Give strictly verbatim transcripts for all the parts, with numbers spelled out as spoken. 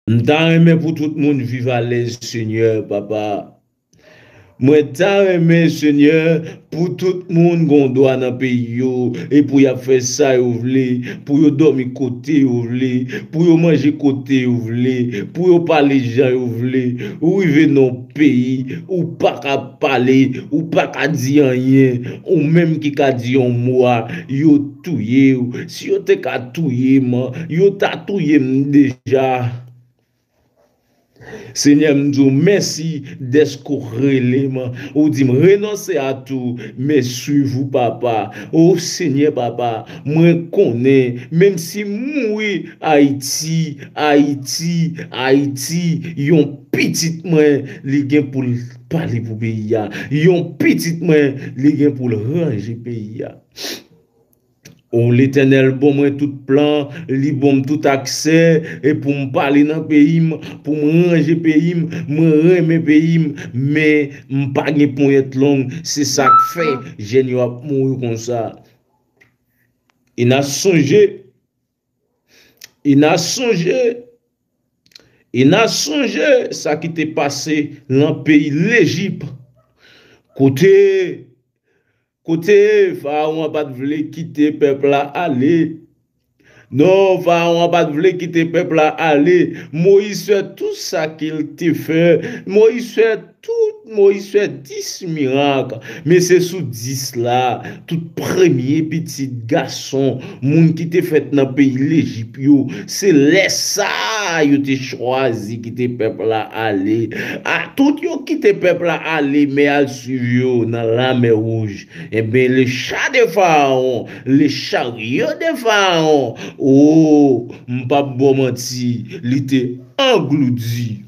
M ta renmen pou tout moun viv alèz, Senyè, papa. Mwen ta renmen, Senyè, pou tout moun gon dwa nan peyi yo, e pou y ap fè sa yo vle, pou yo dòmi kote yo vle, pou yo manje kote yo vle, pou yo pale jan yo vle. Ou rive nan yon peyi, ou pa ka pale, ou pa ka di anyen, ou menm ki ka di yon mo a, yo touye w. Si yo te ka touye m, yo ta touye m deja. Senyè, m di w mèsi dèske w rele m. Ou di m renonse a tou, men swiv ou, papa. O Senyè, papa, mwen konnen, menm si m mouri, Ayiti, Ayiti, Ayiti, yon pitit mwen, li gen pou l pale pou peyi a. Yon pitit mwen, li gen pou l ranje peyi a. O Letènèl, ban mwen tout plan, li ban m tout aksè, e pou m pale nan peyi m, pou m ranje peyi m, mwen renmen peyi m, men m pa gen ponyèt lang, se sa k fè jèn yo ap mouri konsa. E n a sonje, e n a sonje, e n a sonje sa ki te pase nan peyi Lejip, kote Kote Farawon an pa t vle kite pèp la ale. Non, Farawon an pa t vle kite pèp la ale. Moyiz fè tout sa ke l te fè. Moyiz fè tout, Moyiz fè dis mirak. Men se sou dis la, tout premye pitit gason, moun ki te fèt nan peyi Lejip yo, se lè sa a yo te chwazi kite pèp la ale. A, tout yo kite pèp la ale, men al swiv yo nan Lamè Wouj. Enben, le cha de Farawon, le charyo de Farawon, o, m p ap ba w manti, li te angloudi.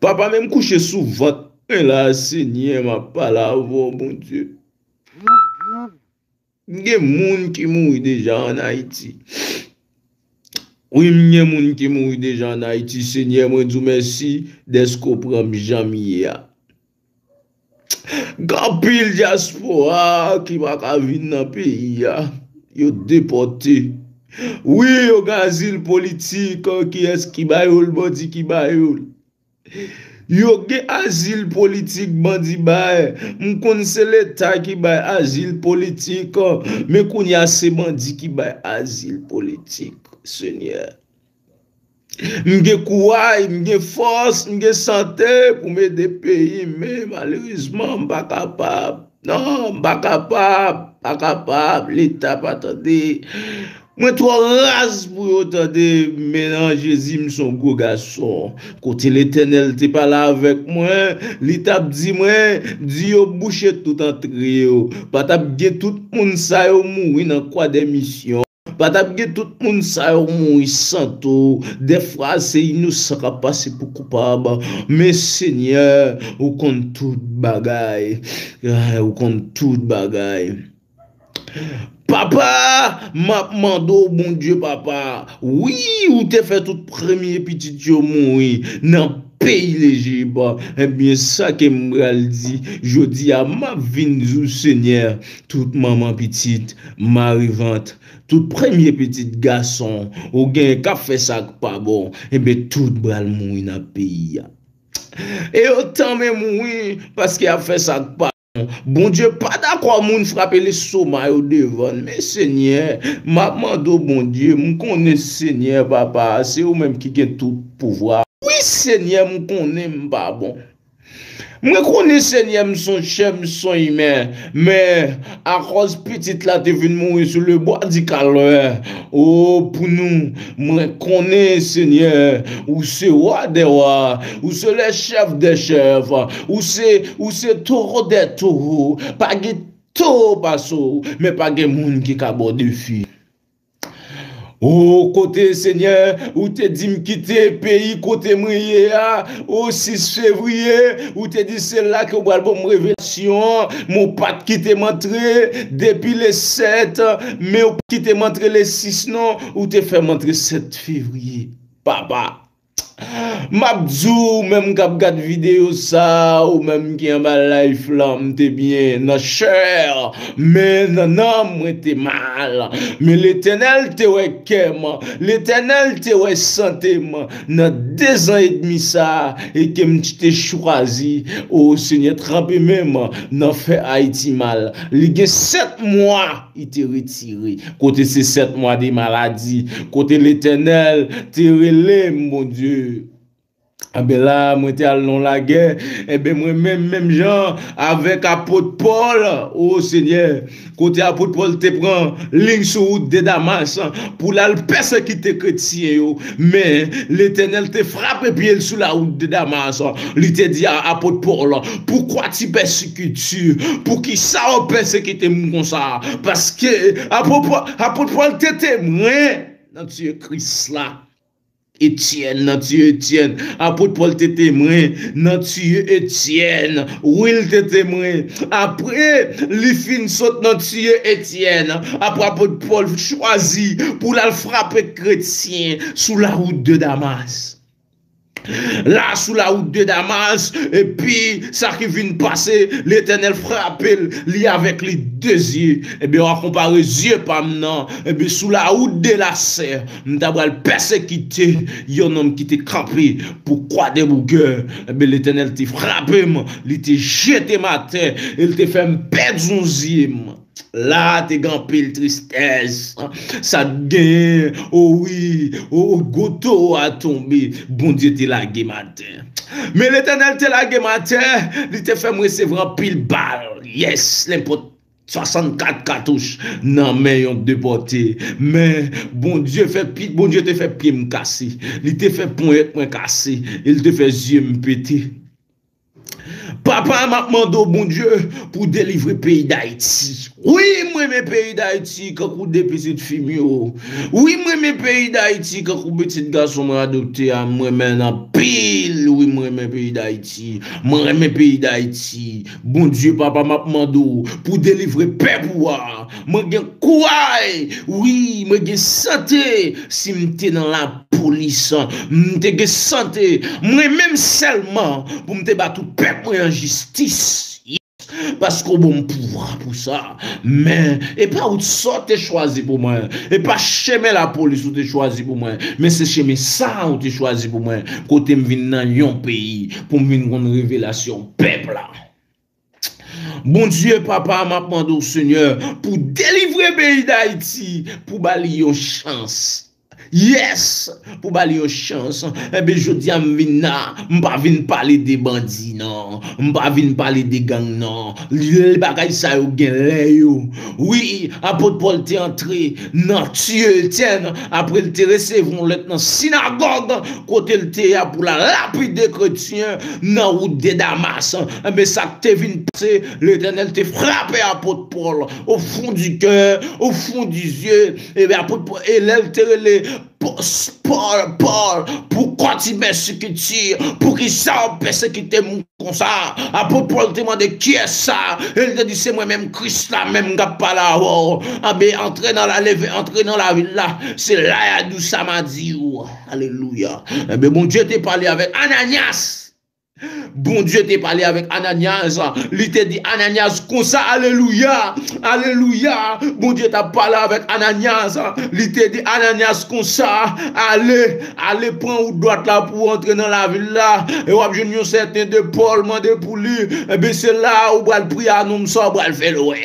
Papa, men m kouche sou vant mwen la, Senyè, m ap pale avè w, Bondye. M gen moun ki mouri deja ann Ayiti. Wi, m gen moun ki mouri deja ann Ayiti. Senyè, mwen di w mèsi dèske w pran m jan m ye a. Gen anpil dyaspora ki pa ka vin nan peyi a. Yo depòte. Wi, yo gen azil politik. Kiyès ki ba yo l? Bandi ki ba yo l. Yo gen azil politik, bandi bay. M konn se Leta ki bay azil politik, men kounye a se bandi ki bay azil politik, Senyè. M gen kouray, m gen fòs, m gen sante pou m ede peyi m, men malerezman, m pa kapab. Non, m pa kapab, pa kapab, Leta pa tande. Mwen twò raz pou yo tande, men nan Jezi, m s on gwo gason. Kote Letènèl te pale avèk mwen, li t ap di mwen, di yo bouche tout antre yo. Pa t ap gen tout moun sa yo mouri nan Kwa dè Misyon. Pa t ap gen tout moun sa yo mouri san tou. Dèfwa, se inosan k ap pase pou koupab. Men, Senyè, ou konn tout bagay. Ay, ou konn tout bagay. Papa, m ap mande w, Bondye, papa. Wi, ou te fè tout premye pitit yo mouri nan peyi Lejip. Ebyen, sa ke m pral di, jodi a, m ap vin di w, Senyè, tout manman pitit, mari vant, tout premye pitit gason, ou genyen k ap fè sa k pa bon, enben, tout pral mouri nan peyi a. E yo tanmen mouri paske y ap fè sa k pa bon. Bondye pa dakò moun frape lestoma yo devan l. Men, Senyè, m ap mande w, Bondye, m konnen, Senyè, papa, se ou menm ki gen tout pouvwa. Wi, Senyè, m konnen m pa bon. Mwen konnen, Senyè, m s on chè, m s on imen, men akòz pitit la te vin mouri sou le bwa di kalvè, o, pou nou, mwen konnen, Senyè, ou se wa dè wa, ou se le chèf dè chèf, ou se, ou se towo dè towo, pa gen towo pase w, men pa gen moun ki ka ba w defi. O, kote, Senyè, ou te di m kite peyi kote mwen ye a, o sis fevriye, ou te di se la ke w pral ban m revelasyon, men w pa t kite m antre depi le sèt, men w pa t kite m antre le sis non, ou te fè m antre sèt fevriye. Papa, M ap di w, menm k ap gad videyo sa, ou menm ki anba live la, m te byen nan chè, men nan nanm mwen te mal. Men Letènèl te wè kè m, Letènèl te wè sante m nan de zan edmi sa, e ke m te chwazi, o Senyè, tranpe men m nan fè Ayiti mal. Li gen sèt mwa, li te retire. Kote se sèt mwa de maladi, kote Letènèl te rele m, Bondye. Enben la, mwen te al nan lagè. Enben mwen menm, menm jan avèk apot Pòl, o Senyè, kote apot Pòl te pran liy sou wout de Damas pou l al pèsekite kretyen yo. Men, Letènèl te frape pye l sou la wout de Damas. Li te di a apot Pòl, "Pourquoi tu persécutes? Poukisa w pèsekite m konsa?" Paske apot Pòl, apot Pòl te temwen nan tiye Kris la. Etyèn, nan tiye Etyèn. Apot Pòl te temwen nan tiye Etyèn. Wi, l te temwen. Apre, li fin sot nan tiye Etyèn. Apre apot Pòl chwazi pou l al frape kretyen sou la wout de Damas. La, sou la wout de Damas, epi sa ki vin pase, Letènèl frape l, li avèk li de zye. Ebyen, w a konpare zye pa m nan, ebyen, sou la wout de lasè, m ta pral pèsekite yon nonm ki te kanpe pou kwa de bougè. Ebyen, Letènèl te frape m, li te jete m atè, e l te fè m pèdi yon zye m. La te gen anpil tristès. Sa t genyen, o wi, o, o, gwo towo a tonbe. Bondye te lage m atè. Men Letènèl te lage m atè, li te fè m resevwa anpil bal. Yes, nenpòt swasannkat katouch nan men yon depòte. Men Bondye fè pi, Bondye te fè pye m kase. Li te fè ponyèt mwen kase. E li te fè zye m pete. Papa, m ap mande w, Bondye, pou w delivre peyi Dayiti. Wi, m renmen peyi Dayiti, kankou de pitit fi m yo. Wi, m renmen peyi Dayiti, kankou pitit gason mwen adopte a, m renmen l anpil. Wi, m renmen peyi Dayiti. M renmen peyi Dayiti. Bondye, papa, m ap mande w pou w delivre pèp ou a. Mwen gen kouray. Wi, mwen gen sante. Si m te nan lapolis, m te gen sante. Mwen menm sèlman pou m te ba tout pèp mwen an jistis. Paske w ban m pouvwa pou sa. Men, e pa wout sa w te chwazi pou mwen. E pa chemen lapolis ou te chwazi pou mwen. Men se chemen sa a ou te chwazi pou mwen. Kote m vin nan yon peyi pou m vin konn revelasyon pèp la. Bondye, papa, m ap mande w, Senyè, pou delivre peyi Dayiti, pou ba li yon chans. Yes, pou ba li yon chans. Enben, jodi a m vin la, m pa vin pale de bandi, non. M pa vin pale de gang, non. Li, bagay sa yo gen lè yo. Wi, apot Pòl te antre nan tiye Etyèn, apre l te resevwa yon lèt nan sinagòg, kote l te a pou l al lapide kretyen nan wout de Damas. Enben, sa k te vin pase, Letènèl te frape apot Pòl, au fond du cœur, au fond du yeux. Ebyen, apot Pòl, e lè l te rele, Pòl, Pòl, Pòl, pourquoi tu persécutes? Poukisa w pèsekite m konsa? Apot Pòl te mande, "Kiyès sa?" E l te di, "Se mwen menm, Kris la menm k ap pale avè w." Anben, antre nan la, leve, antre nan lavil la. Se la y a di w sa m a di w. Alelouya. Enben, Bondye te pale avèk Ananyas. Bondye te pale avèk Ananyas. Li te di Ananyas konsa, alelouya, alelouya. Bondye t ap pale avèk Ananyas. Li te di Ananyas konsa, ale, ale pran wout dwat la pou w antre nan lavil la. E w ap jwenn yon sèten de Pòl, mande pou li. Enben, se la a ou pral priye a nonm sa, ou pral fè l wè.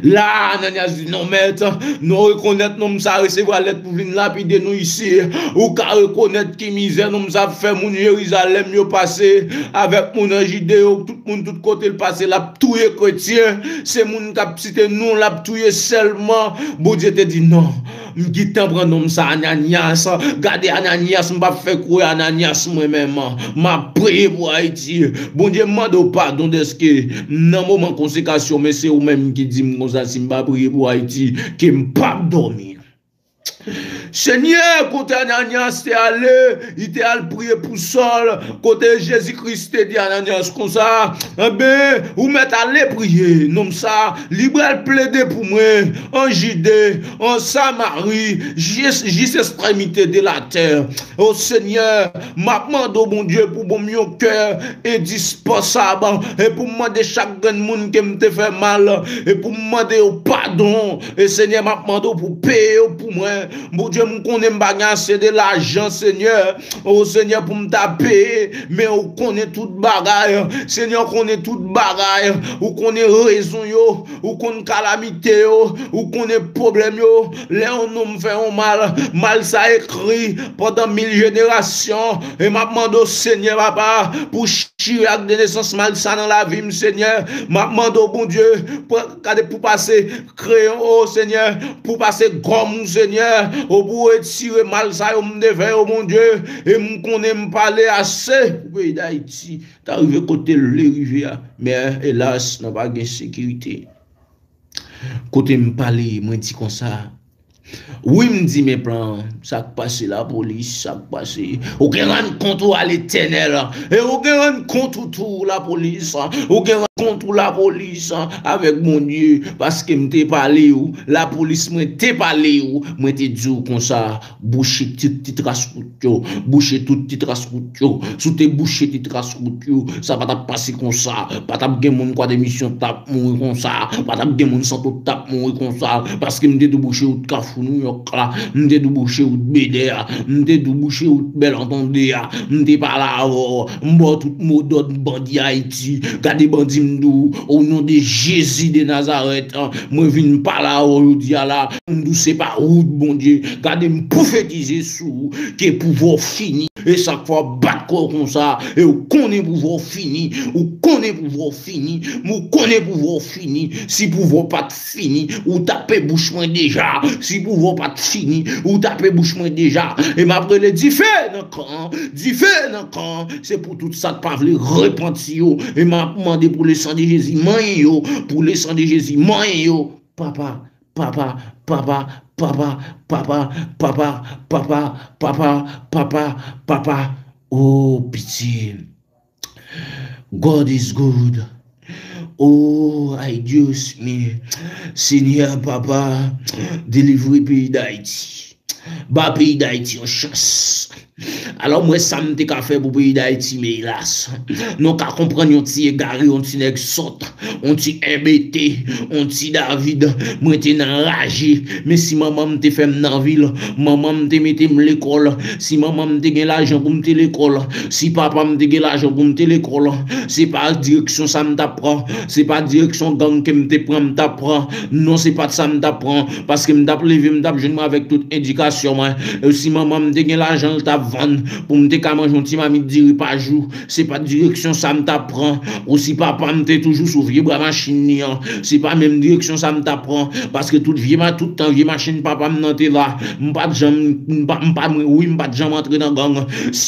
La, Ananyas di, "Non, mèt, nou rekonèt nonm sa a resevwa lèt pou vin lapide nou isi. Ou ka rekonèt ki mizè nonm sa a ap fè moun Jerizalèm yo pase, avèk moun an Jide yo, tout moun, tout kote l pase, l ap touye kretyen. Se moun k ap site non l ap touye sèlman." Bondye te di, "Non, m gentan pran nonm sa, Ananyas. Gade, Ananyas, m p ap fè kwè Ananyas mwen menm. M ap priye pou Ayiti." Bondye, m mande w padon dèske nan moman konsekrasyon, men se ou menm ki di m konsa, si m pa priye pou Ayiti, ke m p ap dòmi. Senyè, kote Ananyas te ale, li te al priye pou Sòl, kote Jezi Kris te di Ananyas konsa, enben, ou mèt ale priye nonm sa, li pral plede pou mwen, an Jide, an Samari, jis, jis ekstremite de latè. O Senyè, m ap mande w, Bondye, pou ban m yon kè endispansab, e pou m mande chak grenn moun ke m te fè mal, e pou m mande yo padon. E Senyè, m ap mande w pou peye yo pou mwen. Bondye, m konnen m pa gen ase de lajan, Senyè. O Senyè, pou m ta peye, men ou konnen tout bagay. Senyè, ou konnen tout bagay. Ou konnen rezon yo. Ou konn kalamite yo. Ou konnen pwoblèm yo. Lè yon nonm fè yon mal, mal sa ekri pandan mil jenerasyon. E m ap mande w, Senyè Papa, pou chire ak de nesans mal sa nan lavi m, Senyè. M ap mande w, Bondye, pou, gade, pou pase kreyon, o Senyè, pou pase gòm ou, Senyè, o pou retire mal sa yo m te fè yo, Bondye. E m konnen m pale ase pou peyi Dayiti ta rive kote l vle rive a. Men, elas, nou pa gen sekirite. Kote m pale, mwen di konsa. Wi, m di, men plan, sa k pase lapolis, sa k pase. Ou gen rann kont ou a Letènèl, e ou gen rann kont ou tou lapolis, ou gen rann kont ou lapolis avèk Bondye, paske m te pale w, lapolis, mwen te pale w, mwen te di w konsa, bouche tout ti tras wout yo, bouche tout ti tras wout yo. Si w te bouche ti tras wout yo, sa pa t ap pase konsa. Pa t ap gen moun kwa demisyon t ap mouri konsa. Pa t ap gen moun santo t ap mouri konsa. Paske m te debouche wout Kafou Nouyòk la. M te debouche wout Bèdè a. M te debouche wout Bèl Antande a. M te pale avè w. M ba w tout modòd bandi Ayiti. Gade bandi m di w, o non de Jezi de Nazarèt, mwen vin pale avè w jodi a la. M di w se pa wout Bondye. Gade m pwofetize sou ou ke pouvwa w fini. E sa k fè w ap bat kò w konsa. E ou konnen pouvwa w fini. Ou konnen pouvwa w fini. Men ou konnen pouvwa w fini. Si pouvwa w pa t fini, ou tape bouch mwen deja. Si pouvwa w pa t fini, ou tape bouch mwen deja. E m ap rele dife nan kan an. Dife nan kan an. Se pou tout sa k pa vle repanti yo. E m ap mande pou le san de Jezi manyen yo. Pou le san de Jezi manyen yo. Papa, papa, papa, papa, papa, papa, papa, papa, papa, papa, papa. Oh, pitié. God is good. Oh, ay Dios mío. Senyè, papa, delivre peyi Dayiti. Ba peyi Dayiti yon chans. Alò, m wè sa m te ka fè pou peyi Dayiti, men elas. Nou ka konprann yon ti egare, yon ti nèg sòt, yon ti enbete, yon ti David. Mwen te nan raje. Men si manman m te fè m nan vil, manman m te mete m lekòl, si manman m te gen lajan pou m te lekòl, si papa m te gen lajan pou m te lekòl, se pa direksyon sa m t ap pran. Se pa direksyon gang ke m te pran, m t ap pran. Non, se pa t sa m t ap pran. Paske m t ap leve, m t ap jwenn mwen avèk tout endikasyon mwen. E si manman m te gen lajan, l t ap vann pou m te ka manje yon ti mamit diri pa jou. Se pa t direksyon sa m t ap pran. Ou si papa m te toujou sou vye bra machin li an, se pa menm direksyon sa m t ap pran. Paske tout vye ma-, tout tan vye machin papa m nan te la, m pa t janm, m pa, m pa, mwen, wi, m pa t janm antre nan gang.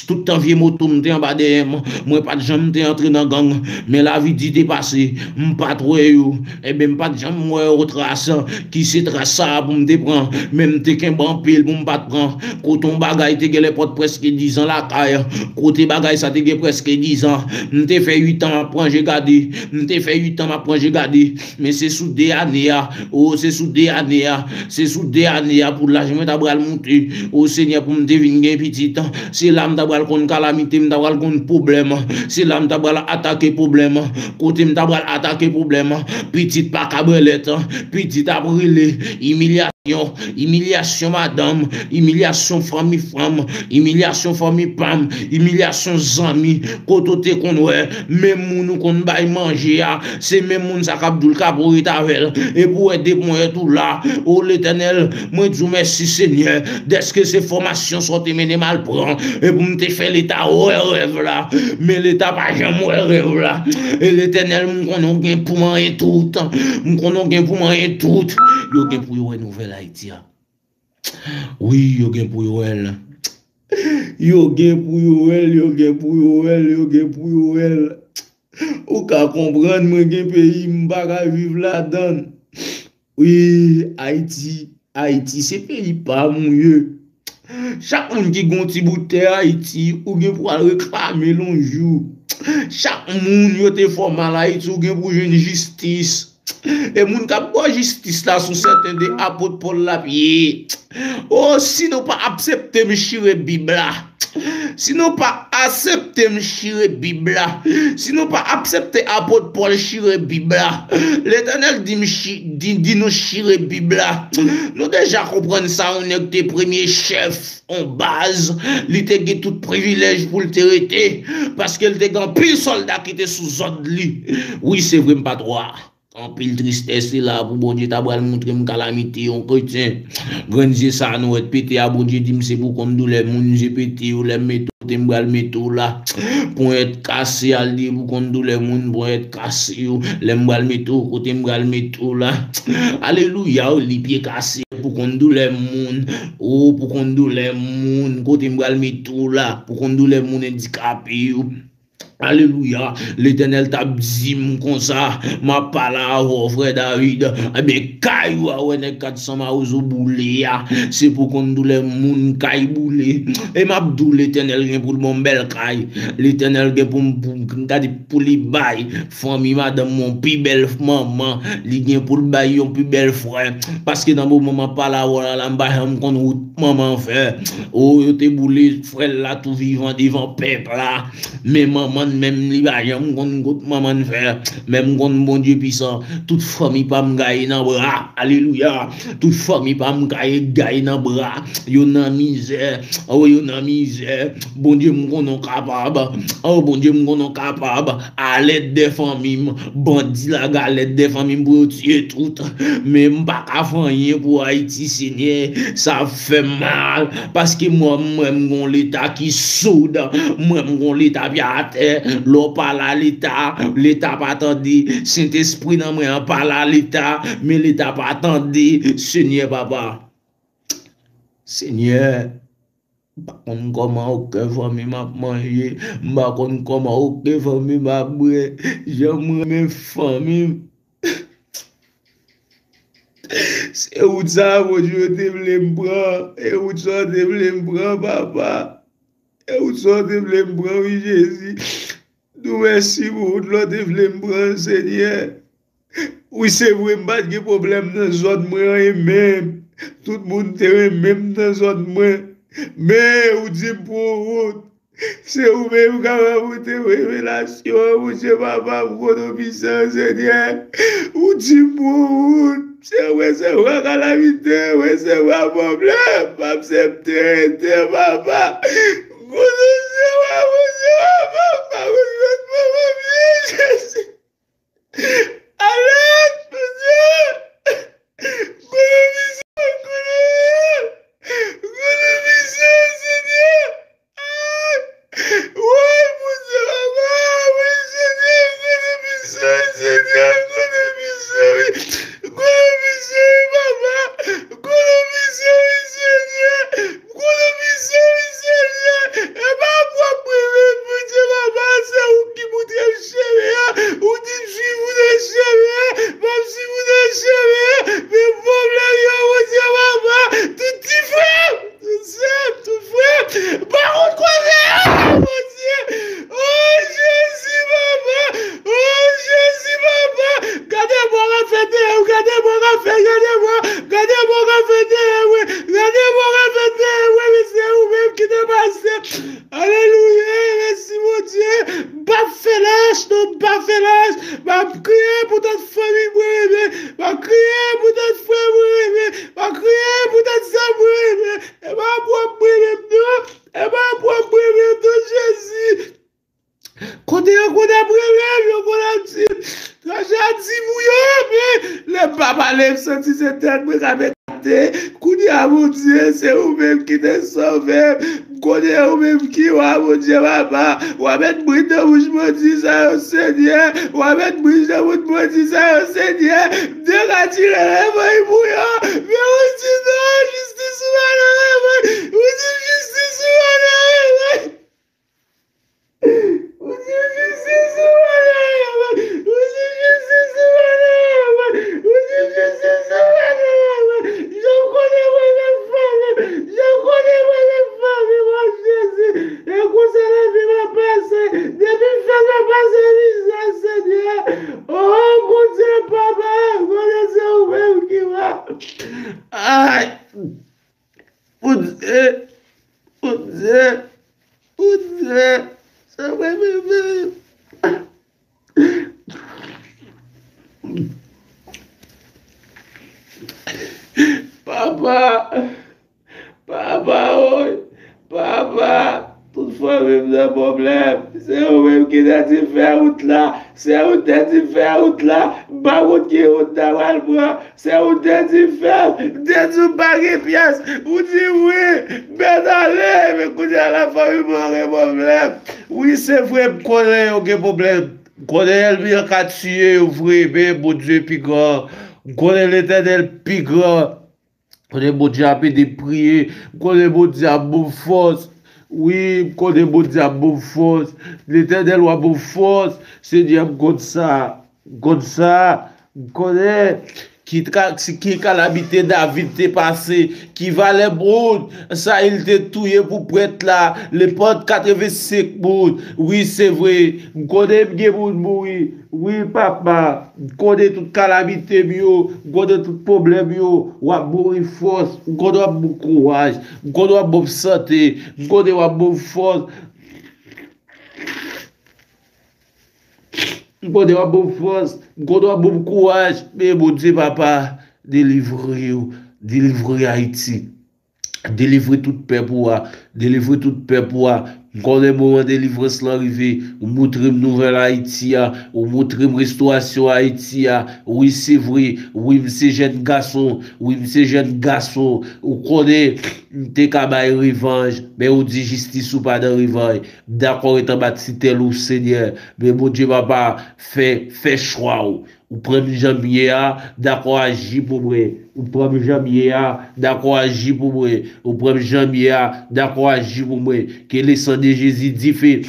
Tout tan vye moto m te anba dèyè m, mwen pa t janm te antre nan gang. Men lavi di te pase, m pa t wè yo. Ebyen, m pa t janm wè yo tras. Ki se tras sa a pou m te pran. Men m te kenbe anpil pou m pa t pran. Kote yon bagay te gen lè pot prèske dizan lakay. Kote bagay sa te gen prèske dizan. M te fè uit an m ap pran je gade. M te fè uit an m ap pran je gade. Men se sou de ane a. O, se sou de ane a. Se sou de ane a pou laj mwen ta pral moute. O Senyè, pou m te vin gen pitit. Se la m ta pral konn kalamite, m ta pral konn pwoblèm. Se la m ta pral atake pwoblèm. Kote m ta pral atake pwoblèm. Pitit pa ka bwè lèt. Pitit ap rele. Imilyasyon. Imilyasyon madanm. Imilyasyon fanmi fanm. Imilyasyon fanmi pa m. Imilyasyon zanmi. Kote w te konn wè menm moun ou konn bay manje a, se menm moun sa k ap di w l ka pou w ret avè l. Epi w wè de ponyèt ou la. O Letènèl, mwen di w mèsi, Senyè, dèske se fòmasyon sa w te mennen m al pran. Epi m te fè Leta wè rèv la. Men Leta pa janm wè rèv la. E Letènèl, m konnen w gen pou manyen tout. M konnen w gen pou manyen tout. Yo gen pou yo wè nouvèl Ayiti a. Wi, yo gen pou yo wè l. Yo gen pou yo wè l, yo gen pou yo wè l, yo gen pou yo wè l. Ou ka konprann, mwen gen peyi m pa ka viv ladan l. Wi, Ayiti, Ayiti se peyi pa m ou ye. Chak moun ki gen yon ti bout tè Ayiti, ou gen pou al reklame l yon jou. Chak moun yo te fè w mal Ayiti, ou gen pou jwenn jistis. E moun k ap ba w jistis la, se yon sèten de apot Pòl l ap ye. O, si nou pa aksepte m chire Bib la, si nou pa aksepte m chire Bib la, si nou pa aksepte apot Pòl chire Bib la, Letènèl di, m chi, di, di nou chire Bib la. Nou deja konprann sa, yon nèg te premye chèf, yon baz, li te gen tout privilèj pou l te rete, paske l te gen anpil sòlda ki te sou zòd li. Wi, se vre, m pa twa. Anpil tristès li la pou Bondye ta pral montre m kalamite yon kretyen. Grenn zye sa a nou wè t pete a, Bondye di m se pou konn doulè moun, zye pete yo, lè m mete w kote m pral mete w la. Ponyèt kase a, l di pou konn doulè moun, ponyèt kase yo, lè m pral mete w kote m pral mete w la. Alelouya, li pye kase pou konn doulè moun, o pou konn doulè moun, kote m pral mete w la, pou konn doulè moun andikape yo. Alelouya. Letènèl t ap di m konsa, m ap pale avè w, frè David. Ebyen, kay ou a wè nèg kat san mawozo boule a, se pou konn doulè moun kay boule. E m ap di w, Letènèl gen pou l ban m bèl kay. Letènèl gen pou m, pou, gade, pou li bay fanmi madanm mwen yon pi bèl manman. Li gen pou l bay yon pi bèl frè. Paske nan moman m ap pale avè w la, la, m pa janm konn wout manman fè. O, yo te boule frè l la tou vivan devan pèp la. Men manman l menm, li pa janm konn kot manman l fè. Men m konn Bondye pisan. Tout fanmi pa m gaye nan bra. Alelouya. Tout fanmi pa m gaye, gaye nan bra. Yo nan mizè. O, yo nan mizè. Bondye, m konnen w kapab. O, Bondye, m konnen w kapab. Alèt dè fanmi m. Bandi lage alèt dè fanmi m pou yo tiye tout. Men m pa ka fè anyen pou Ayiti, Senyè. Sa ap fè m mal. Paske mwen, mwen, m gon Leta ki soud. Mwen, m gon Leta pye atè. Lè w pale a Leta, Leta pa tande. Sentespri nan mwen an pale a Leta, men Leta pa tande. Senyè, papa. Senyè, m pa konn kòman okenn fanmi m ap manje. M pa konn kòman okenn fanmi m ap bwè. Jan m renmen fanmi m. Se wout sa a, Bondye, yo te vle m pran. E wout sa a, yo te vle m pran, papa. E wout sa a, yo te vle m pran, wi, Jezi. Nou mèsi pou wout la, yo te vle m pran, Senyè. Wi, se vre, m pa t gen pwoblèm nan zòn mwen an, e menm tout moun te renmen m nan zòn mwen. Men, ou di m pou yon wout. Se ou menm k ap apote revelasyon an, Bondye papa m, kote w pisan, Senyè. Ou di m pou yon wout. Se resevwa kalamite, resevwa pwoblèm. M aksepte rete, papa. Kote w se wa, Bondye papa, m pa konn kot manman m ye, Jezi. Alèt, Bondye! Ekonomize, ekonomize, ekonomize, Senyè! Ay! Woy, Bondye, papa! Wi, Senyè, ekonomize, Senyè, ekonomize, wi! Ekonomize, wi, papa! Ekonomize, wi, Senyè! Ekonomize, wi, Senyè! E pa pwòp mwen menm, Bondye, papa, se ou ki montre m chemen an. Ou di m swiv ou nan chemen an, m ap swiv ou nan chemen an. Men pwoblèm yo, Bondye, papa, tout ti frè m, tout sè m, tout frè m, pa konn kote yo ye, Bondye. O Jezi, papa, o Jezi, papa, gade mò k ap fèt dèyè m, gade mò k ap fèt, gade mò, gade mò k ap fèt dèyè mwen, gade mò k ap fèt dèyè mwen, men se ou menm ki te pase. Alelouya, mèsi Bondye. M p ap fè lach, non, m p ap fè lach. M ap kriye pou tout fanmi mwen renmen. M ap kriye pou tout frè mwen renmen. M ap kriye pou tout sè mwen renmen. E pa pwòp mwen menm, non. E pa pwòp mwen menm, non, Jezi. Kote yo konn ap rele m, yo konn ap di m, Raja di pou yo, men lè m pa pale, m santi se tèt mwen k ap ekate. Kounye a, Bondye, se ou menm ki te sove m. M konnen ou menm ki wa, Bondye, papa. W a met brij nan bouch bandi sa yo, Senyè. W a met brij nan bouch bandi sa yo, Senyè. M te ka tire lèvèy pou yo, men ou di non, jistis ou pa nan lèvèy. Ou di jistis ou pa nan lèvèy. Ou di jistis ou pa nan lèvèy. Ou di jistis ou pa nan lèvèy. Ou di jistis ou pa nan lèvèy. Jan m konnen mwen nan fè, jan m konnen mwen Bondye, se vre, vre, vre. Papa, papa, oy, papa, tout fanmi m nan pwoblèm. Se ou menm ki te di fè wout la. Se ou te di fè wout la. M pa konn ki wout ta pral pran. Se ou te di fè l. M te di w pa gen pyès. Ou di wi. Mèt ale. Men kounye a la fanmi m an gen pwoblèm. Wi, se vre, m konnen yo gen pwoblèm. M konnen ènmi an ka tiye yo vre, men Bondye pi gran. M konnen Letènèl pi gran. M konnen Bondye ap ede m priye. M konnen Bondye ap ban m fòs. Wi, m konnen Bondye ap ban m fòs. Letènèl w ap ban m fòs. Senyè, m konn sa. M konn sa. M konnen ki, tra- ki kalamite David te pase, ki valè moun Sayil te touye pou prèt la, nenpòt katrevensenk moun. Wi, se vre. M konnen m gen moun mouri. Wi, papa. M konnen tout kalamite m yo. M konnen tout pwoblèm yo. W ap ban m fòs. M konnen w ap ban m kouraj. M konnen w ap ban m sante. M konnen w ap ban m fòs. M konnen w ap ban m fòs. M konnen w ap ban m kouraj. Men Bondye, papa, delivre yo. Delivre Ayiti. Delivre tout pèp ou a. Delivre tout pèp ou a. M konnen moman delivrans lan rive. Ou montre m nouvèl Ayiti a. Ou montre m restorasyon Ayiti a. Wi, se vre. Wi, m se jèn gason. Wi, m se jèn gason. Ou konnen, m te ka bay revanj. Men ou di jistis ou pa nan revanj. M dakò ret anba titèl ou, Senyè. Men Bondye, papa, fè, fè chwa w. Ou pran m jan m ye a, dakò aji pou mwen. Ou pran m jan m ye a, dakò aji pou mwen. Ou pran m jan m ye a, dakò aji pou mwen. Ke le san de Jezi dife.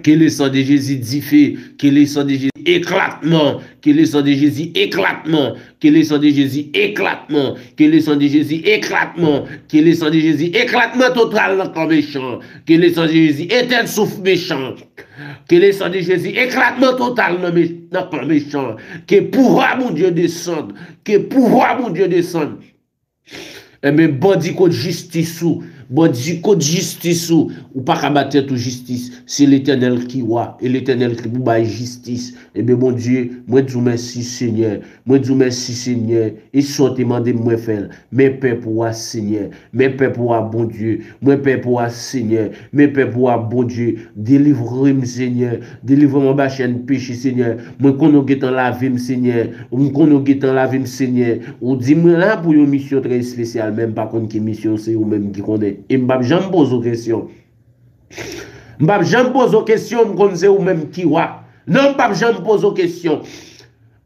Ke le san de Jezi dife. Ke le san de Jezi eklatman. Ke le san de Jezi eklatman. Ke le san de Jezi eklatman. Ke le san de Jezi eklatman. Ke le san de Jezi eklatman total nan kan mechan. Ke le san de Jezi etèn souf mechan. Ke le san de Jezi eklatman total nan, me, nan kan mechan. Ke pouvwa Bondye desann. Ke pouvwa Bondye desann. Enben, bandi kot jistis ou. Bandi kot jistis ou. Ou pa ka ba tèt ou jistis. Se Letènèl ki wa. E Letènèl ki pou bay jistis. Enben, Bondye, mwen di w mèsi, Senyè. Mwen di w mèsi, Senyè. E sa w te mande m, mwen fè l. Men pèp ou a, Senyè. Men pèp ou a, Bondye. Mwen pèp ou a, Senyè. Men pèp ou a, Bondye. Delivre m, Senyè. Delivre m anba chèn peche, Senyè. Mwen konnen w gentan lave m, Senyè. Mwen konnen w gentan lave m, Senyè. Ou di mwen la pou yon misyon trè espesyal, men m pa konn ki misyon, se ou menm ki konnen. E m p ap janm poze w kesyon. M p ap janm poze w kesyon, m konn se ou menm ki wa. Non, m p ap janm poze w kesyon.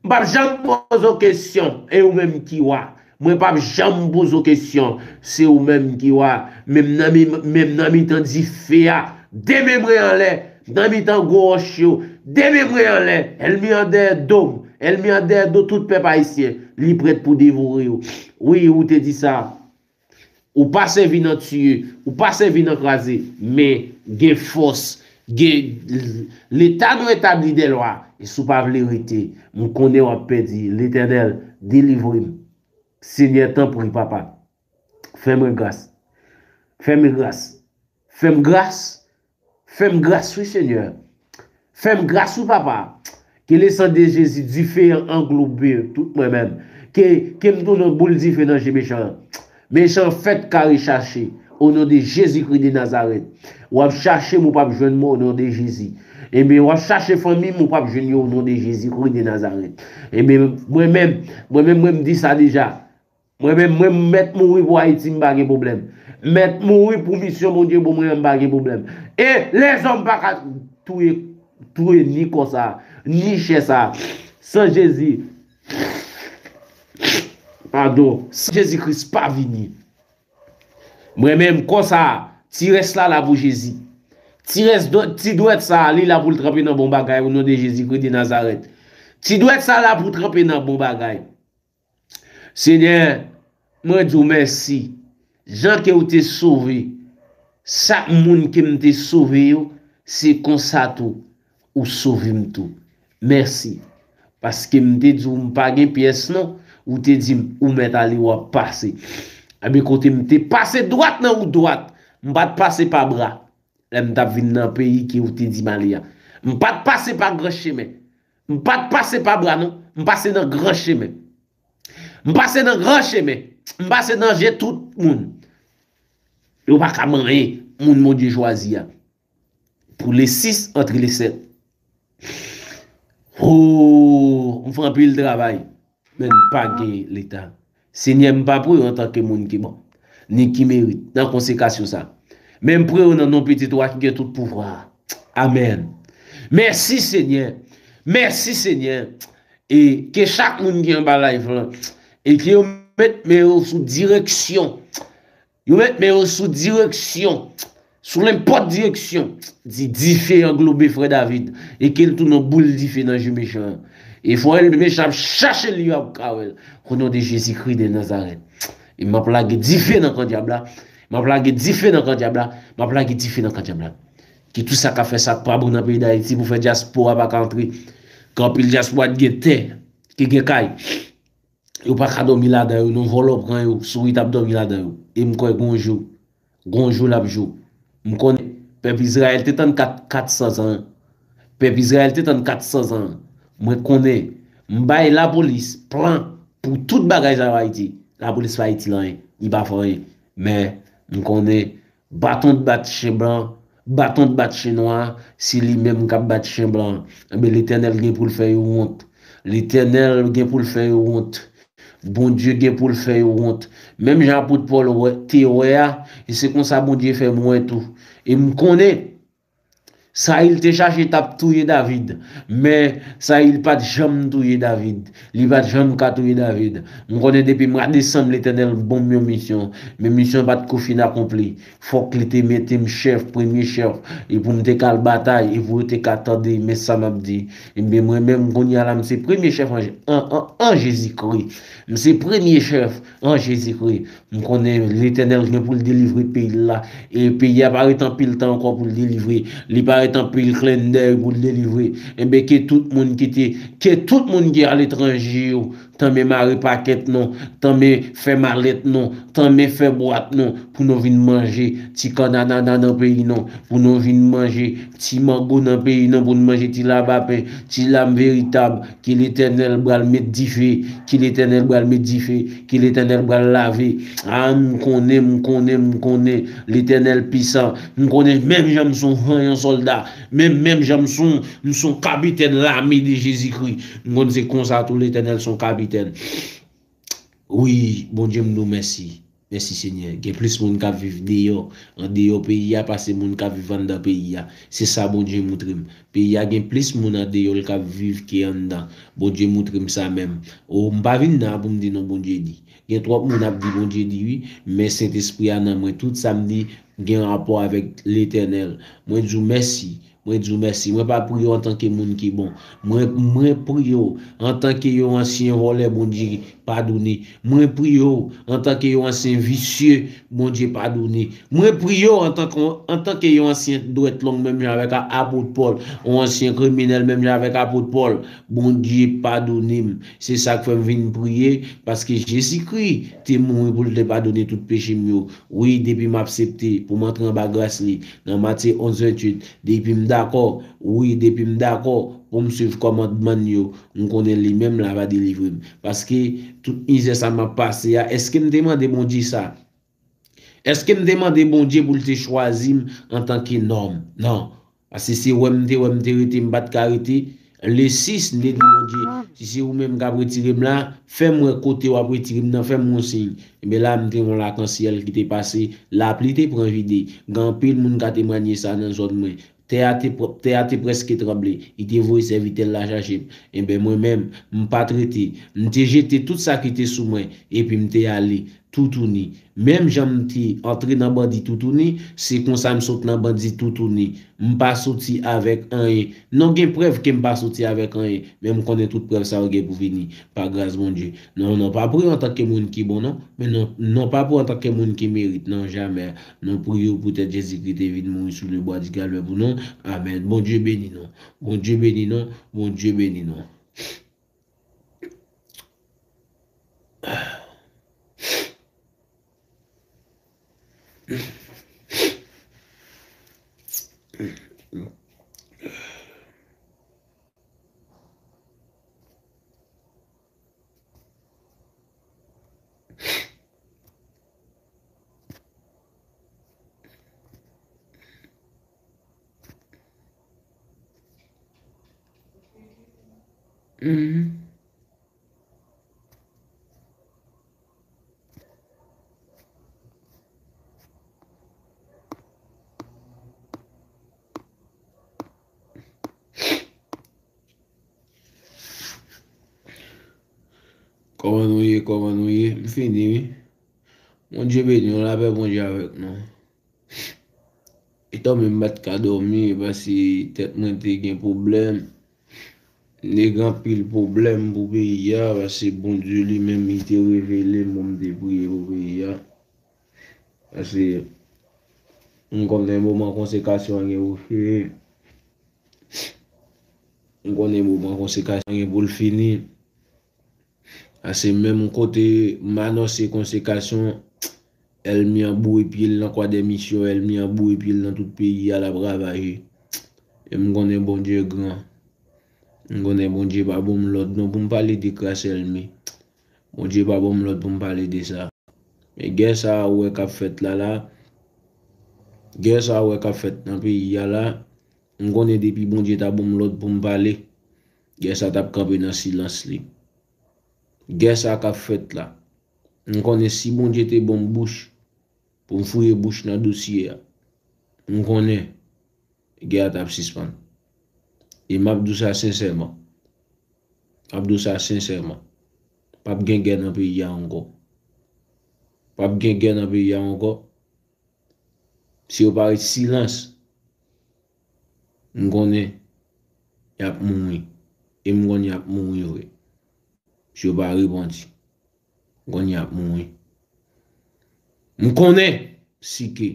M p ap janm poze w kesyon, e ou menm ki wa. Mwen p ap janm poze w kesyon, se ou menm ki wa. Men m nan mi, men m nan mitan dife a, de men mwen anlè, nan mitan gwo wòch yo, de men mwen anlè, ènmi an dèyè do m, ènmi an dèyè do tout pèp ayisyen, li prèt pou devore yo. Wi, ou te di sa. Ou pa sèvi nan tiye, ou pa sèvi nan kraze, men gen fòs, gen Leta nou etabli dè lwa, e si w pa vle rete, m konnen w ap pèdi. Letènèl, delivre m. Senyè, tanpri, papa, fè mwen gras. Fè mwen gras. Fè m gras. Fè m gras, wi, Senyè. Fè m gras, wi, papa. Ke le san de Jezi, dife an anglobe tout mwen menm. Ke, ke m tounen yon boul dife nan je mechan an. Mechan an fèt kare chache. O non de Jezikri de Nazarèt. W ap chache m, ou p ap jwenn mwen o non de Jezi. Ebyen, w ap chache fanmi m, ou p ap jwenn yo o non de Jezikri de Nazarèt. Ebyen, mwen menm, mwen menm, mwen m di sa deja. Mwen menm, mwen m mèt mouri pou Ayiti, m pa gen pwoblèm. M mèt mouri pou misyon Bondye ban mwen an, m pa gen pwoblèm. E lèzòm pa ka touye, touye ni kò sa, ni chè sa. San Jezi, padon, san Jezi Kris pa vini. Mwen menm, kò sa, ti rès la la pou Jezi. Ti rès dwèt, ti dwèt sa, li la pou l tranpe nan bon bagay, o non de Jezikri de Nazarèt. Ti dwèt sa la pou tranpe nan bon bagay. Senyè, mwen di w mèsi. Jan ke w te sove sak moun ke m te sove yo, se konsa tou ou sove m tou. Mèsi. Paske m te di w m pa gen pyès non, ou te di m ou mèt ale, w ap pase. Ebyen, kote m te pase dwat nan wout dwat, m pa t pase pa bra. lè m t ap vin nan peyi ke ou te di m ale a. M pa t pase pa gran chemen. M pa t pase pa bwa non. M pase nan gran chemen. M pase nan gran chemen. M pase nan je tout moun. Yo pa ka manyen moun Bondye chwazi a. Pou le sis antre le sèt. Oh, m fè anpil travay. Men m pa gen leta. Senyè, m pa priye w antanke moun ki bon, ni ki merit, nan konsekrasyon sa. Men m priye w nan non Pitit ou a ki gen tout pouvwa a. Amèn. Mèsi, Senyè. Mèsi, Senyè. E ke chak moun ki anba live lan, e ke yo met men yo sou direksyon. Yo met men yo sou direksyon. Sou nenpòt direksyon. Di dife anglobe frè David. E ke l tounen yon boul dife nan je mechan an. E fò mechan ap chache l, yo ap ka wè l. O non de Jezikri de Nazarèt. E m ap lage dife nan kan dyab la. M ap lage dife nan kan dyab la. M ap lage dife nan kan dyab la. Ki tout sa k ap fè sa k pa bon nan peyi Dayiti pou fè dyaspora pa ka antre. Ke anpil dyaspora ki gen tè, ki gen kay. Yo pa ka dòmi ladan yo non, vòlò pran yo, sourit ap dòmi ladan yo. E m kwè gon jou, gon jou l ap jou. M konnen pèp Izrayèl te tann kat, kat san zan. Pèp Izrayèl te tann kat san zan. Mwen konnen, m bay lapolis plan pou tout bagay sa yo Ayiti. Lapolis pa itil anyen, li pa fè anyen. Men, m konnen baton t bat chen blan, baton t bat chen nwa, se li menm k ap bat chen blan. Enben, Letènèl gen pou l fè yo wont. Letènèl gen pou l fè yo wont. Bondye gen pou l fè yo wont. Menm jan apot Pòl wè, te wè a, e se konsa Bondye fè m wè tou. E m konnen, Sayil te chache t ap touye David, men Sayil pa t janm touye David. Li pa t janm ka touye David. M konnen depi mwa desanm Letènèl ban m yon misyon, men misyon an pa t ko fin akonpli. Fòk li te mete m chèf, premye chèf, e pou m te ka al batay, e pou yo te ka tande, men sa m ap di. Ebyen, mwen menm, kounye a la, m se premye chèf an, an, an, an Jezikri. M se premye chèf an Jezikri. M konnen Letènèl gen pou l delivre peyi l la. E peyi a pa ret anpil tan ankò pou l delivre. Li pa ret anpil klendèy pou l delivre. Enben, ke tout moun ki te, ke tout moun ki aletranje yo, tanmen mare pakèt non, tanmen fè malèt non, tanmen fè bwat non, pou nou vin manje ti kannanana nan peyi non, pou nou vin manje ti mango nan peyi non, pou nou manje ti labapen, ti lam veritab, ke Letènèl pral met dife, ke Letènèl pral met dife, ke Letènèl pral lave. A, m konnen, m konnen, m konnen, Letènèl pisan. M konnen menm jan m se yon vanyan sòlda, menm, menm jan m se yon, m se yon kapitèn lame de Jezikri. M konn se konsa tou Letènèl se yon kapitèn. Wi, Bondye, m di w mèsi. Mèsi, Senyè. Gen plis moun k ap viv deyò, andeyò peyi a, pase moun k ap viv anndan peyi a. Se sa Bondye moutre m. Peyi a gen plis moun andeyò l k ap viv ke anndan. Bondye moutre m sa menm. O, m pa vin nan pou m di non Bondye di. Gen twòp moun ap di Bondye di wi, men Sentespri a nan mwen. Tout sa m di gen rapò avèk Letènèl. Mwen di w mèsi. Mwen di w mèsi. Mwen pa priye w antanke moun ki bon. Mwen, mwen priye w antanke yon ansyen vòlè, Bondye padone. Mwen priye w antanke yon ansyen visye, Bondye padone. Mwen priye w antanke, antanke yon ansyen dwèt long menm jan avèk a-, apot Pòl, yon ansyen kriminèl menm jan avèk apot Pòl, Bondye padone m. Se sa k fè m vin priye, paske Jezikri te mouri pou l te padone tout peche m yo. Wi, depi m aksepte pou m antre anba gras li, nan Matye onz venntuit, depi m dakò, wi, depi m dakò pou m suiv kòmandman l yo, m konnen li menm la va delivre m. Paske tout mizè sa m ap pase a, èske m te mande Bondye sa? Èske m te mande Bondye pou l te chwazi m antanke nonm? Non. Paske se wè m te wè m te rete, m pa t ka rete. Le sis, m te di Bondye, si se ou menm k ap retire m la, fè m wè kote w ap retire m nan, fè m yon siy. Ebyen la, m te yon lakansyèl ki te pase, lapli te pran vide. Gen anpil moun ka temwanye sa nan zòn mwen. Tè a te pwòp, tè a te prèske tranble. Li te voye sèvitè l la chache m. Ebyen, mwen menm, m pa t rete. M te jete tout sa ki te sou mwen, epi m te ale. Toutouni. Menm jan m te antre nan bandi toutouni, se konsa m sot nan bandi toutouni. M pa soti avèk anyen. Non, gen prèv ke m pa soti avèk anyen, men m konnen tout prèv sa yo gen pou vini, pa gras Bondye. Non, non, pa priye antanke moun ki bon, non. Men non, non, pa priye antanke moun ki merit, non, jamè. Non, priye w poutèt Jezikri te vin mouri sou le bwa di kalvè pou nou. Amèn. Bondye beni nou. Bondye beni nou. Bondye beni nou. Mhm. Kòman nou ye? Kòman nou ye? M fini, wi. Bondye beni w, lapè Bondye avèk nou. E tanmen m pa t ka dòmi, paske tèt mwen te gen pwoblèm. M te gen anpil pwoblèm pou peyi a, paske Bondye li menm, li te revele m pou m te priye pou peyi a. Paske m konnen moman konsekrasyon an gen pou fini. M konnen moman konsekrasyon an gen pou l fini. Paske menm kote m anonse konsekrasyon, ènmi an boure pye l nan Kwadèmisyon, ènmi an boure pye l nan tout peyi a, l ap ravaje. E m konnen Bondye gran. M konnen Bondye pa ban m lòd non pou m pale de kras ènmi. Bondye pa ban m lòd pou m pale de sa. Men gè sa a ou wè k ap fèt la la, gè sa a ou wè k ap fèt nan peyi a la, m konnen depi Bondye ta ban m lòd pou m pale, gè sa t ap kanpe nan silans li. Gè sa k ap fèt la, m konnen si Bondye te ban m bouch pou m fouye bouch nan dosye a, m konnen gè a t ap sispann. E m ap di w sa sensèman. M ap di w sa sensèman. P ap gen gè nan peyi a ankò. P ap gen gè nan peyi a ankò. Si yo pa ret silans, m konnen y ap mouri. E m konnen y ap mouri vre. Si yo pa repanti, m konnen y ap mouri. M konnen si ke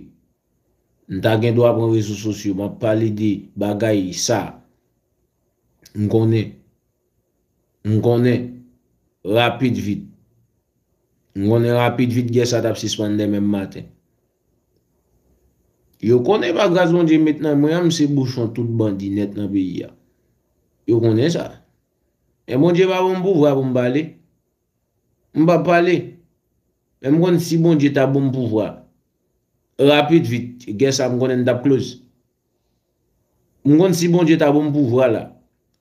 m ta gen dwa pran rezo sosyo, m ap pale de bagay sa. M konnen. M konnen. Rapid vit. M konnen rapid vit gè sa t ap sispann demen maten. Yo konnen pa gras Bondye met nan men an, m se bouchon tout bandi nèt nan peyi a. Yo konnen sa. Men Bondye pa ban m pouvwa pou m pale. M p ap pale. Men m konn si Bondye ta ban m pouvwa, rapid vit, gè sa m konnen m t ap close. M konn si Bondye ta ban m pouvwa la,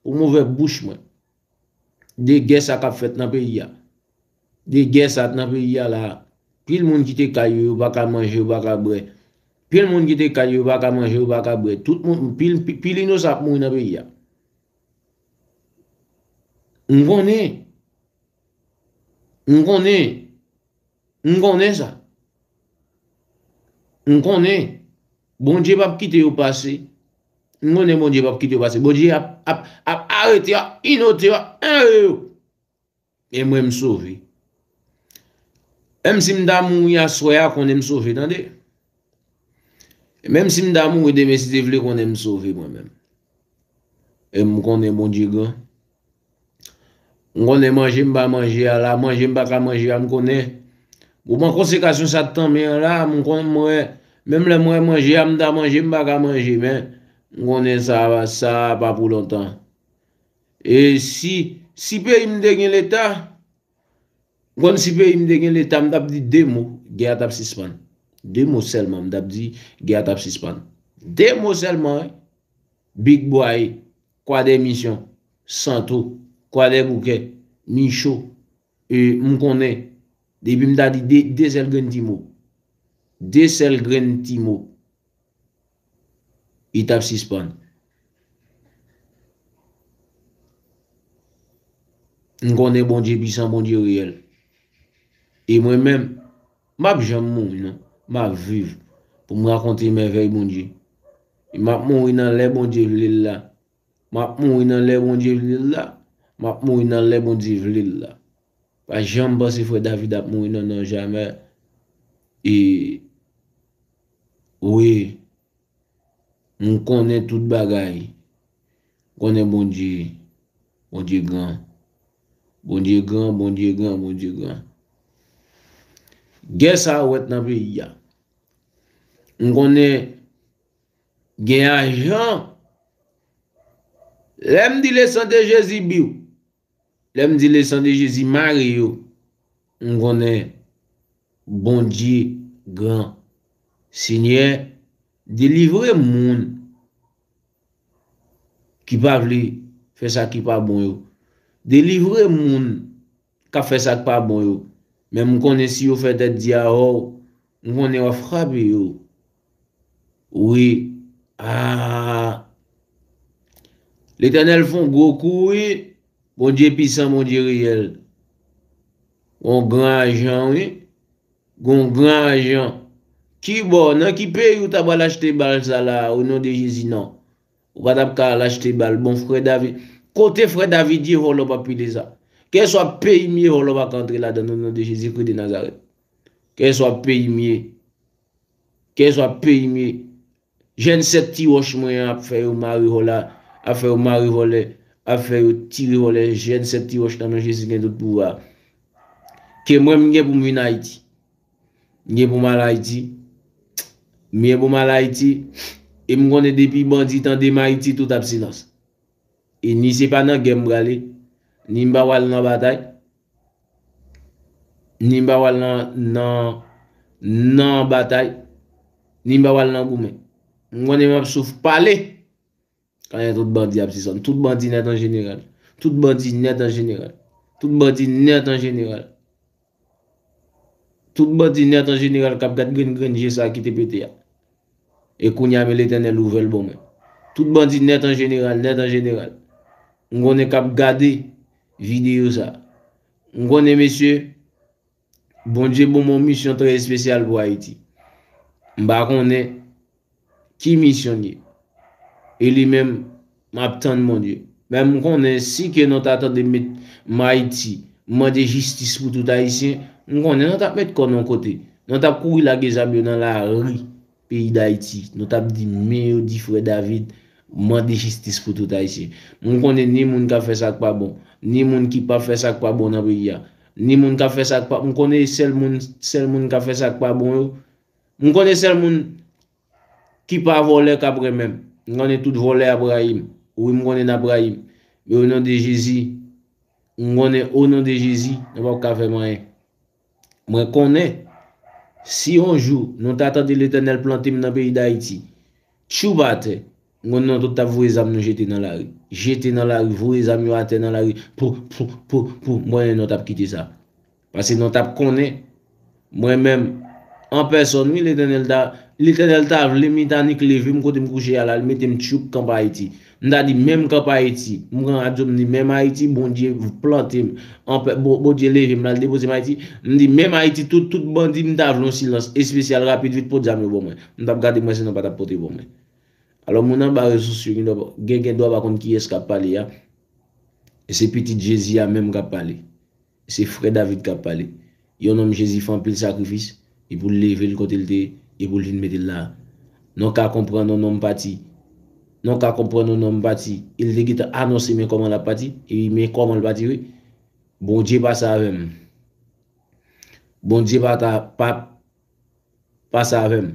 pou m ouvè bouch mwen de gè sa k ap fèt nan peyi a. De gè sa nan peyi a la. Pil moun kite kay yo, yo pa ka manje, yo pa ka bwè. Pil moun kite kay yo, yo pa ka manje, yo pa ka bwè. Tout moun, pil, pi-, pil inosan ap mouri nan peyi a. M konnen. M konnen. M konnen sa. M konnen. Bondye p ap kite yo pase. M konnen Bondye p ap kite yo pase. Bondye ap, ap, ap arete yo, ap inote yo, ap anreye yo. E mwen, m sove. Menm si m ta mouri aswè a, konnen m sove, tande. Menm si m ta mouri demen, si Dye vle, konnen m sove mwen menm. E m konnen Bondye gran. M konnen manje m pa manje a la, manje m pa ka manje a, m konnen. Moman konsekrasyon sa t nan men an la, m konnen mwen, menm lè mwen manje a, m ta manje, m pa ka manje, men m konnen sa, sa pa pou lontan. E si, si peyi m te gen leta, m konn si peyi m te gen leta, m t ap di de mo, gè a t ap sispann. De mo sèlman, m t ap di, gè a t ap sispann. De mo sèlman, wi. Big Boy, Kwadèmisyon, Santo, Kwadèboukè, Micho, e, m konnen, depi m ta di de, de sèl grenn ti mo, de sèl grenn ti mo, li t ap sispann. M konnen Bondye pwisan, Bondye reyèl. E mwen menm, m p ap janm mouri non. M ap viv pou m rakonte mèvèy Bondye. E m ap mouri nan lè Bondye vle l la. M ap mouri nan lè Bondye vle l la. M ap mouri nan lè Bondye vle l la. Pa janm panse frè David ap mouri non, non, jamè. E, wi, m konnen tout bagay. M konnen Bondye, Bondye gran. Bondye gran, Bondye gran, Bondye gran. Gè sa a ou wè t nan peyi a. M konnen Gen ajan. Lè m di le sang de Jésus biw, lè m di le sang de Jésus mare yo, m konnen Bondye gran. Senyè, delivre moun ki pa vle fè sa ki pa bon yo. Delivre moun k ap fè sa k pa bon yo. Men m konnen si yo fè tèt di a w, m konnen w ap frape yo. Wi. Ah. Letènèl fè yon gwo kou, wi. Bondye pisan, Bondye reyèl. Yon gran ajan, wi. Gon gran ajan. Kibò, nan ki peyi w ta pral achte bal sa la, o non de Jezi, non? Ou pa t ap ka al achte bal. Bon, frè David, kote frè David ye vòlò p ap pile sa? Kèlswa peyi m ye, vòlò pa ka antre ladan, o non de Jezi Kri de Nazarèt. Kèlswa peyi m ye. Kèlswa peyi m ye. Jèn sèt ti wòch mwen an ap fè yo mare vòlè, ap fè yo mare vòlè, ap fè yo tire vòlè. Jèn sèt ti wòch nan men Jezi gen tout pouvwa. Ke mwen, m gen pou m vin Ayiti. M gen pou m al Ayiti. M gen pou m al Ayiti. E m konnen depi bandi tande m Ayiti, tout ap silans. E ni se pa nan gè m prale, ni m pa pral nan batay, ni m pa pral nan, nan, nan batay, ni m pa pral nan goumen. M konnen m ap souf pale. Konnen tout bandi ap sisann. Tout bandi nèt an jeneral. Tout bandi nèt an jeneral. Tout bandi nèt an jeneral. Tout bandi nèt an jeneral k ap gad grenn grenn je sa ki te pete a. E kounye a, men Letènèl ouvè l ban mwen. Tout bandi nèt an jeneral, nèt an jeneral. M konnen k ap gade videyo sa. M konnen, mesye, Bondye ban mwen yon misyon trè espesyal pou Ayiti. M pa konnen ki misyon l ye. E li menm, m ap tann Bondye. Men m konnen si ke nou ta tande met m Ayiti, mande jistis pou tout Ayisyen, m konnen nou t ap met kò n yon kote. Nou t ap kouri lage zam yo nan lari peyi Dayiti. Nou t ap di men yo di frè David, mande jistis pou tout Ayisyen. M konnen ni moun k ap fè sa k pa bon, ni moun ki p ap fè sa k pa bon nan peyi a. Ni moun k ap fè sa k pa, m konnen sèl moun, sèl moun k ap fè sa k pa bon yo. M konnen sèl moun ki pa vòlè k ap renmen m. M konnen tout vòlè ap rayi m. Wi, m konnen n ap rayi m. Men o non de Jezi, m konnen o non de Jezi, nou p ap ka fè m anyen. Mwen konnen, si yon jou nou ta tande Letènèl plante m nan peyi Dayiti, tchoup atè, m konnen nou tout t ap voye zam nou jete nan lari. Jete nan lari, voye zam yo atè nan lari, pou, pou, pou, pou, m konnen nou t ap kite sa. Paske nou t ap konnen, mwen menm, an pèsòn, wi, Letènèl ta, Letènèl ta vle m, li ta nik leve m kote m kouche a la, li mete m tchoup kanpe Ayiti. M ta di menm kanpe Ayiti. M pran radyo, m di menm Ayiti, Bondye plante m. Anpè, Bon-, Bondye leve m la, l depoze m Ayiti. M di menm Ayiti, tout, tout bandi, m ta vle yon silans espesyal, rapid, vit, pot zam yo ban mwen. M t ap gade, mwen, si nou pa t ap pote ban mwen. Alò, moun anba rezo sosyo gen dwa, gen, gen dwa pa konn kiyès k ap pale a. E se pitit Jezi a menm k ap pale. Se frè David k ap pale. Yon nonm Jezi fè anpil sakrifis, epi w leve l kote l te ye, epi w vin mete l la. Nou ka konprann yon nonm pati. Nou ka konprann yon nonm pati. E l te gentan anonse men kòman l ap pati, e men kòman l pati, wi. Bondye pase avè m. Bondye pa ta, pa, pase avè m.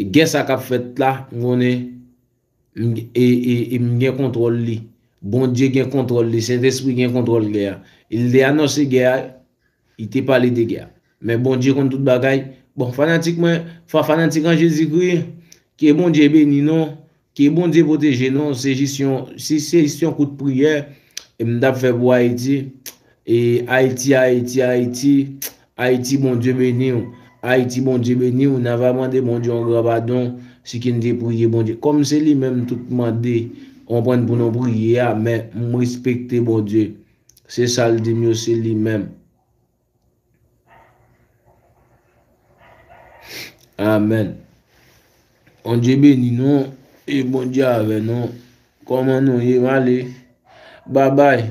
E gè sa k ap fèt la, m konnen, m, e, e, e m gen kontwòl li. Bondye gen kontwòl li, Sentespri gen kontwòl gè a. E li te anonse gè a, li te pale de gè a. Men Bondye konn tout bagay. Bon, fanatik mwen, fa-, fanatik an Jezikri, ke Bondye beni nou. Ke Bondye pwoteje nou, se jis yon, si se jis yon kout priyè, e m t ap fè pou Ayiti. E Ayiti, Ayiti, Ayiti, Ayiti, Bondye beni w. Ayiti, Bondye beni w. N a va mande Bondye yon gran padon, si ke n te priye Bondye. Kòm se li menm tout mande, w konprann, pou nou priye a, men m respekte Bondye. Se sa l di m yo, se li menm. Amèn. Bondye beni nou e Bondye avè nou. Kòman nou ye? M ale. Babay.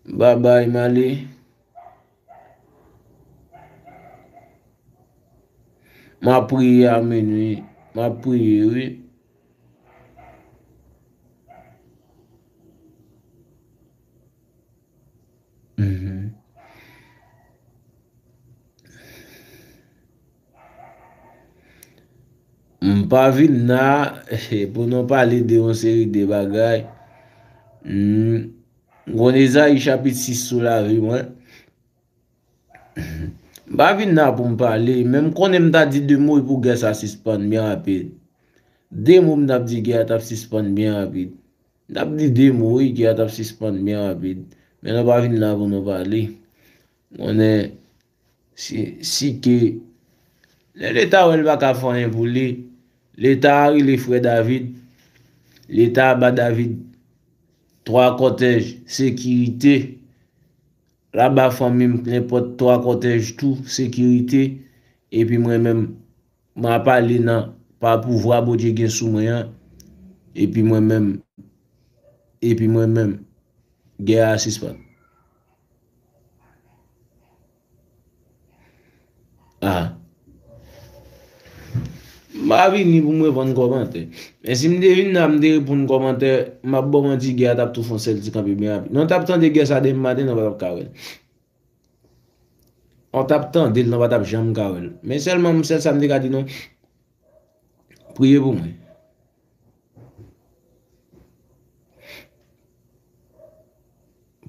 Babay, m ale. M ap priye a minwi. M ap priye, wi. Mhm. M p pa vin la pou nou pale de yon seri de bagay. Hmm. M konn Ezayi chapit sis sou lavi mwen. M pa vin la pou m pale, men m konnen m ta di de mo pou gè sa sispann byen rapid. De mo m t ap di gè a t ap sispann byen rapid. M t ap di de mo wi, gè a t ap sispann byen rapid. Men nou pa vin la pou nou pale. M konnen si, si ke lè Leta wè l pa ka fè anyen pou li, Leta a rele frè David, Leta a ba David twa kòtèj sekirite, l a ba fanmi m nenpòt twa kòtèj tou sekirite, epi mwen menm, m ap ale nan pa pouvwa Bondye gen sou mwen an, epi mwen menm, epi mwen menm, gè a sispann. Ah. M pa vini pou m reponn kòmantè. Men si m te vin la, m te reponn kòmantè, m ap ba w manti, gè a t ap tou fè yon sèl ti kanpe byen rapid. Non, t ap tande gè sa demen maten, non, pa t ap ka wè l. On t ap tande l, non, pa t ap janm ka wè l. Men sèlman, m sèl sa m te ka di nou, priye pou mwen.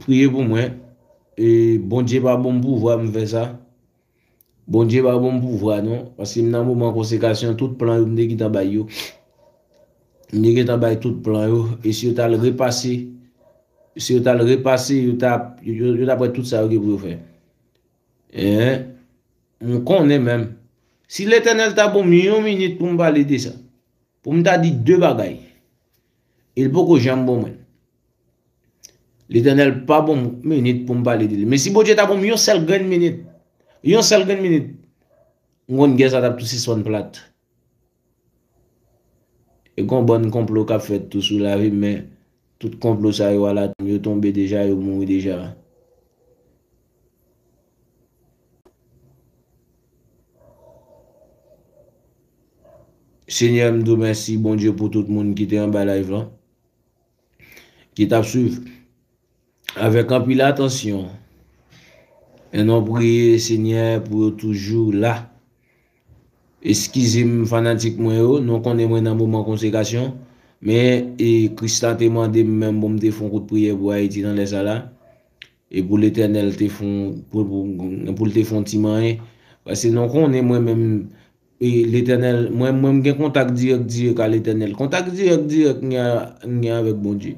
Priye pou mwen. E Bondye pa ban m pouvwa m fè sa. Bondye pa ban m pouvwa, non. Paske m nan moman konsekrasyon, tout plan yo m te gentan bay yo. M te gentan bay tout plan yo. E si yo t al repase, si yo t al repase, yo t ap, yo, yo, yo t ap wè tout sa yo gen pou yo fè. En, m konnen menm. Si Letènèl ta ban m yon minit pou m pale de sa, pou m ta di de bagay, e l poko janm ban mwen l. Letènèl pa ban m minit pou m pale de li. Men si Bondye ta ban m yon sèl grenn minit, yon sèl grenn minit, m konn gè sa t ap tou sispann plat. E gon bann konplo k ap fèt tou sou lavi m, men tout konplo sa yo ala yo tonbe deja, yo mouri deja. Senyè, m di w mèsi, Bondye, pou tout moun ki te anba live lan, ki t ap swiv avèk anpil atansyon. E nou priye, Senyè, pou yo toujou la. Eskize m, fanatik mwen yo, nou konnen mwen nan moman konsekrasyon, men, e, Kris la te mande m menm pou m te fè yon kout priyè pou Ayiti nan lè sa la. E pou Letènèl te fè yon, pou, pou, pou l te fè yon ti manyen. Paske nou konnen mwen menm, e, Letènèl, mwen, mwen m gen kontak dirèk, dirèk a Letènèl. Kontak dirèk, dirèk m gen, m gen avèk Bondye.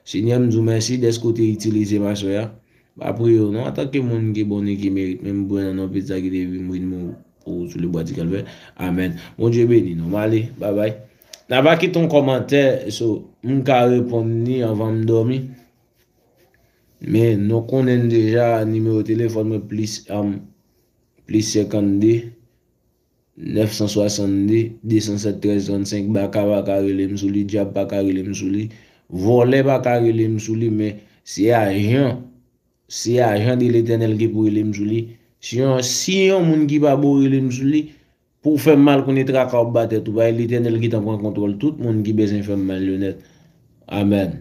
Senyè, m di w mèsi dèske w te itilize m aswè a. Pa priye w non, antanke moun ki bon e ki merit, menm bwè nan non pitit sa ki te vin mouri pou ou sou lebwa di Kalvè. Amèn. Bondye beni nou. M ale, babay. N a pa kite yon kòmantè, so, m ka reponn li anvan m dòmi. Men nou konnen deja nimewo telefòn mwen plis, um, plis senkannde, nèf san swasann de, de san sèt, trèz trannsenk, baka pa ka rele m sou li, dyab pa ka rele m sou li, vòlè pa ka rele m sou li, men se ajan, se ajan de Letènèl ki pou rele m sou li. Si yon, si yon moun ki pa bon rele m sou li, pou w fè m mal konnen traka w ap ba tèt ou, bay Letènèl gentan pran kontwòl tout moun ki bezwen fè m mal yo nèt. Amèn.